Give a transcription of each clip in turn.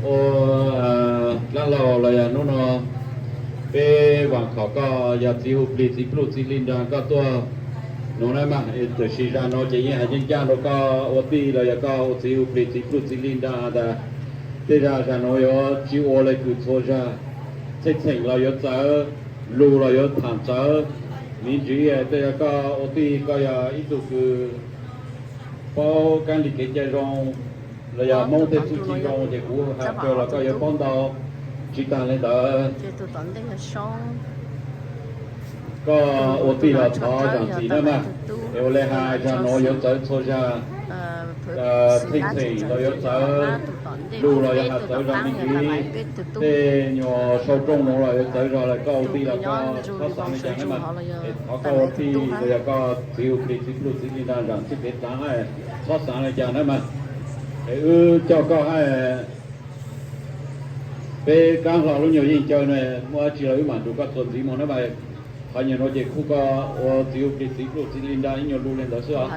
Ua dab laug los yog hnub no peb vam khom koj yog txiv hu plig txiv pluj txiv hli nra koj tuaj nuav na mas, tiam sis zag nuav ces yeej hais ncaj ncaj rau koj ua tij los yog koj ua txiv hu plig txiv pluj txiv hli nra tas tej zag zag nuav yuav tsis ua le kws txhua zag, txheej txheem los yuav txawv, lug los yuav tham txawv. Miv ntsiv tej yog koj ua tij koj yog ib tug kws paub kab li kev cai zoo los yog Hmoob tej txuj ci zoo ces kuv has rua los koj yuav paub ntau. Tsis taag le ntawd, koj ua tij los thov zaam txim na mas, es ua le has zag nuav yuav txawv txhua zag, txheej txheem los yuav txawv, lug los yuav has txawv zog me ntsis, tej nyuas sau rooj nuav los yuav txawv zog lawm, koj ua tij los koj txhob xaav le caag na mas, es thov koj ua tij los yog koj txiv hu plig txiv pluj txiv hli nra zaam txuj kev xaav hab, txhob xaav le caag na mas, es wb coj koj hab, peb kaab hlo lub nyuag yeej caw na, muaj dab tsi los wb maam nrug koj txuas ntxiv moog na mas, qhov nyuag nuav ces kuj koj ua txiv hu plig txiv pluj txiv hli nra ib nyuag lug le ntawd xwb os.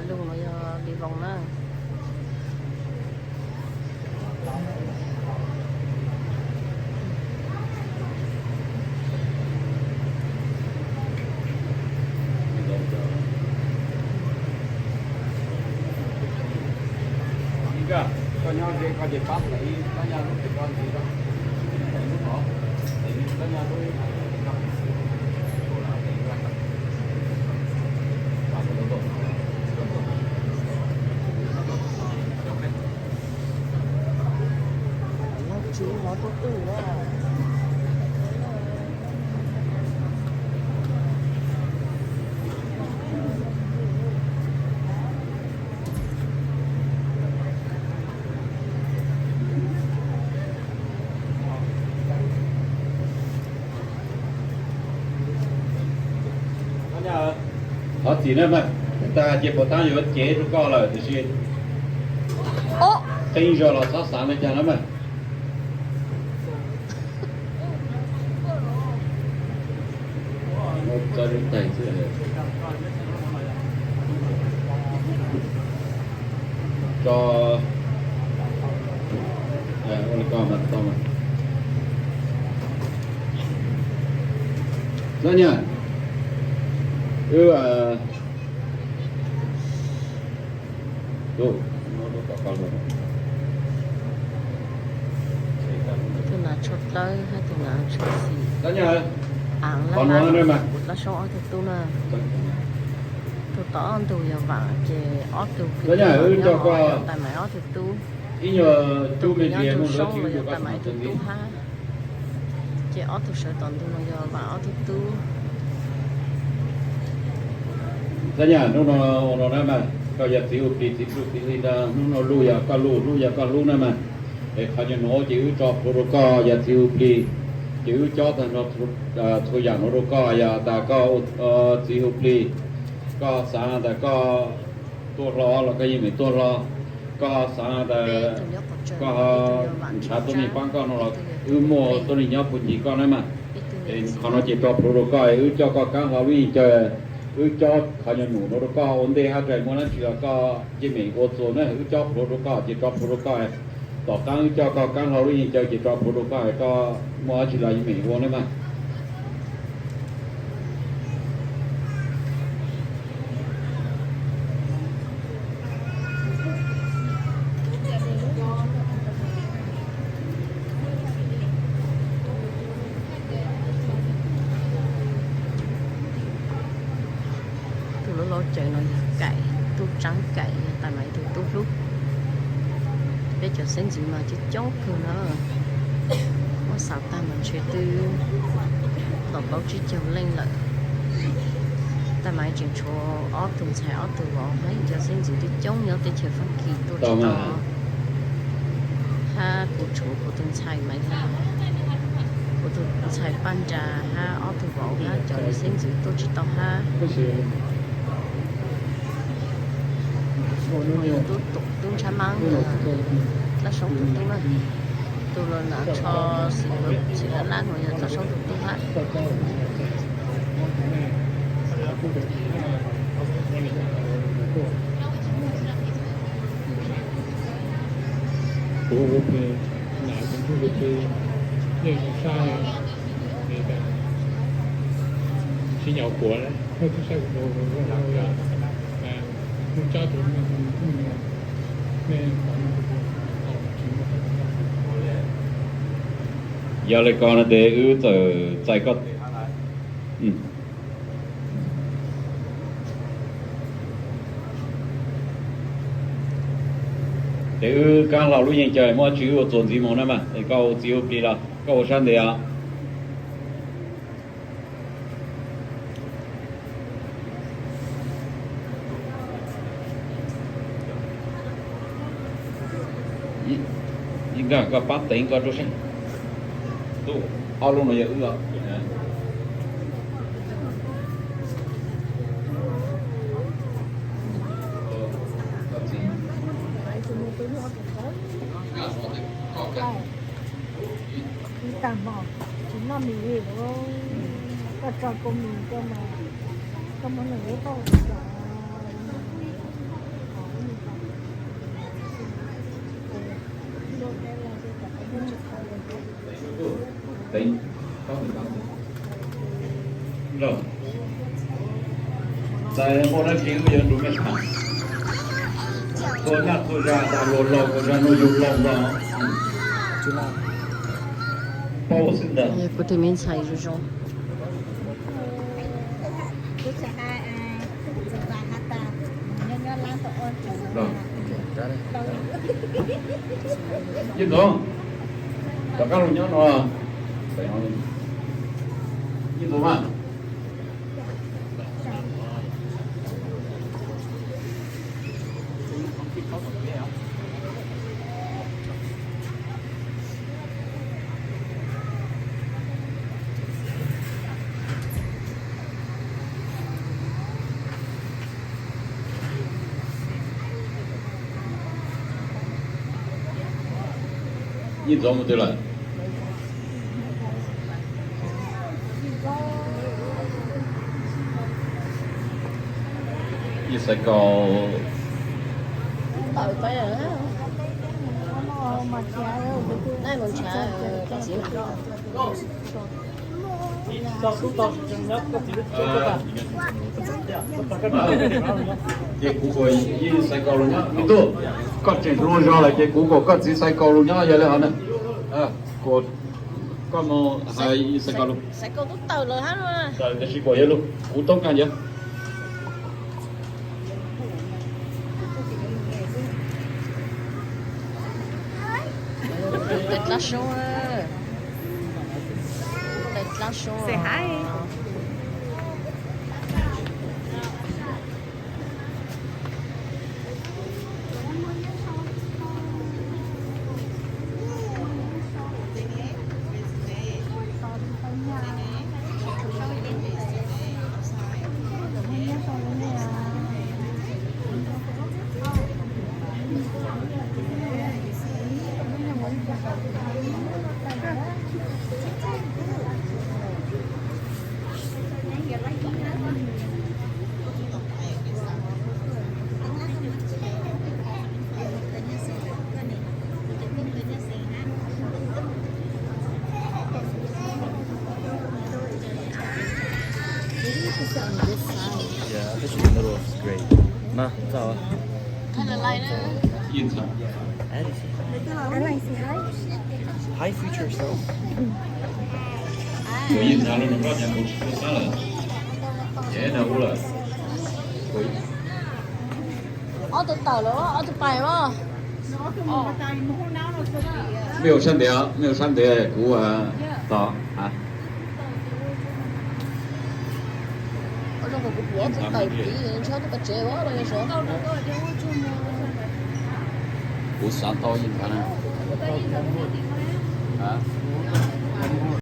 Thov txim na mas, tag ces puas tab yuav cev rau koj lawm tiam sis qeeb zog los txhob xav li cas na mas. Tso, ua li ko mas tau mas. Txhob nyaj, wb Tus nav tsho dlawb hab tus nav tsho xim, av laj laj, laj soob ob tug tub na. Tug tom ob ntug yog Vaam ces ob tug kws nyob tais Maiv ob tug tub. Tus kws nyob ntug soob los yog tais Maiv tug tub hab. Ces ob tug sawv tom ntug no yog Vaam ob tug tub. Txhob nyaj, hnub no ua no na mas, koj yog txiv hu plig txiv pluj txiv hli nra, hnub no lug yog koj lug, hlub yog koj hlub na mas. Es qhov nyuag nuav ces wb tso plhuav rau koj yog txiv hu plig, ces wb cob tag nrho txhua yam nuav rau koj, yog tas koj txiv hu plig, koj xaav tas koj tuaj hlo los koj yeej meem tuaj hlo, koj xaav tas koj nrhav tuab neeg paab koj no los wb muaj tuab neeg nyob puag ncig koj na mas. Es qhov no ces tso plhuav rau koj, wb coj koj kaab hlo lub yeej caw, wb cob qhov nyuag num nuav rau koj ua ntej hab rais muaj dlaab tsi los koj yeej meem ua txuas na, wb cob plhuav rau koj ces tso plhuav rau koj. Tom qaab wb coj koj kaab hlo lub yeej caw ces tso plhuav rau koj, koj muaj dlaab tsi los yeej meem ua na mas. Tus lub lub caw no yog Kaim, tub tsaab Kaim yog tais Maiv tug tub hlub. Peb cov xeeb ntxwv mas coob coob kawg na, muab xav tag mas ntshe twb tau plaub tsib caug leej lawm. Tais Maiv tseem tshuav ob tug ntxhais ob tug vauv, hab cov xeeb ntxwv twb coob nyob teb chaws Faab Kis tuaj tsis tau. Hab kuv tshuav kuv tus ntxhais Maiv Laj, kuv tus ntxhais Paj Nra hab ob tug vauv hab cov xeeb ntxwv tuaj tsis tau hab. Tub, tub ntshab maab, dlaab soob tug tub na. Tus los nav tsho xim laj laj no yog dlaab soob tug tub hab. Tus twg yeej saib, tsis nyom kuav, tus twg saib kuv, tus tsob tus, nej, nej, nej, Yog li ko no ces wb txawm txais koj. Ces wb kab hlo lub yeej caw muab tsis wb ua txuas ntxiv mus na mas, es koj ua txiv ua plig los koj ua sab ntev os. Ib nkag koj pab teev koj rau seb. Tub, ob lub no yog wb os. Ib tag hmo tsis noj mis li, koj tso kua mis rau mas, koj muab nws ua tau tso. Txais ua dab tsi kuj yuav nrug mej tham. Tua nyaj tua zag tas luag laus, ua zag nuav yug laus los. Paub xwb ntag. Kuv tus me ntxhais zoo zoo. Yeej Ntxoov, rov qab los nyob no. Yeej Ntxoov mas. Yeej Ntxoov mus twg lawm? Yeej Xaiv Kaus. Ces kuv ua Yeej Xaiv Kaus los nyob, me tub, koj tseem hluas zog lawm ces kuv kom koj txiv Xaiv Kaus los nyob yog li hov na. Koj mus hais Yeej Xaiv Kaus los. Tab sis kuv yog lug, kuv toob kag ntawd. Tais dlaab sub, tais dlaab sub. Yeah, I think the middle is great. Ma, it's all. Kind of lighter. High future self. Kuv yeej ntshai lub no koj nyam kuv tsis tshua sab lawm. Ces na ub lawm. Ob tug tawm lawm, ob tug pais mas. Mej ua sab ntev, mej ua sab ntev kuv tos. Kuv xav tau yeej ntshai na.